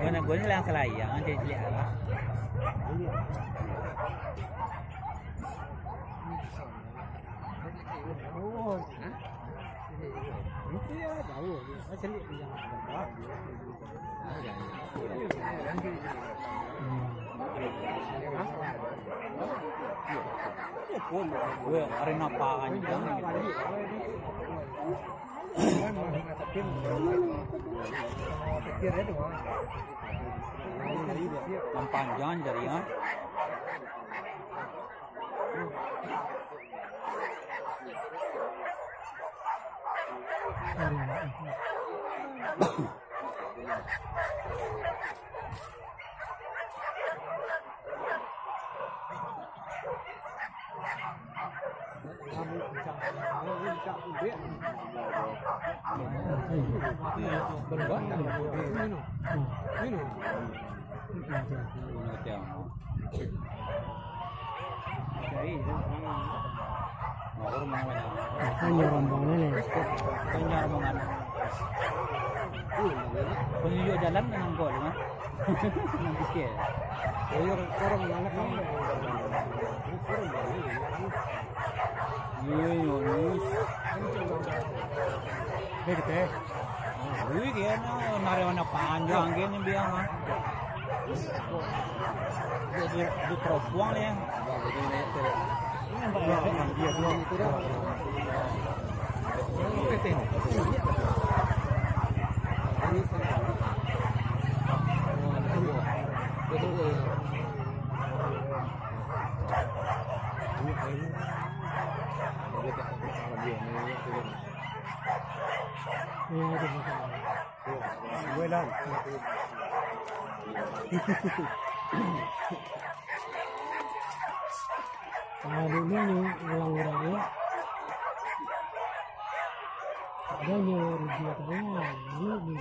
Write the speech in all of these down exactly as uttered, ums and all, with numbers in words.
Guna-guna lah yang salayang, jadi ciliak lah. Weh, arena panjang. Yang panjang jari, ha? Makanya rombongan ni. Makanya rombongan. Penunjuk jalan dengan gol, ha? Nang pikir. Iyo, iyo, iyo. Ini kita. Wih, dia ni nari warna panjang, dia ni biang, ha. Dia, dia, dia terobuang ni. Nah, dulu ni ulang-ulang ni. Ada ni rugi apa ni? Ini ni.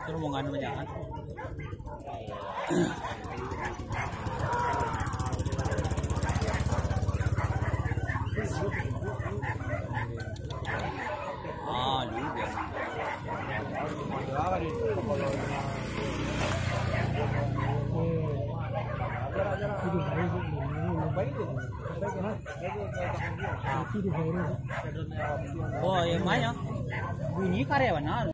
Terus mau nganu jangan. Ah, juga. Oh, yang mana? Bunyi karya mana?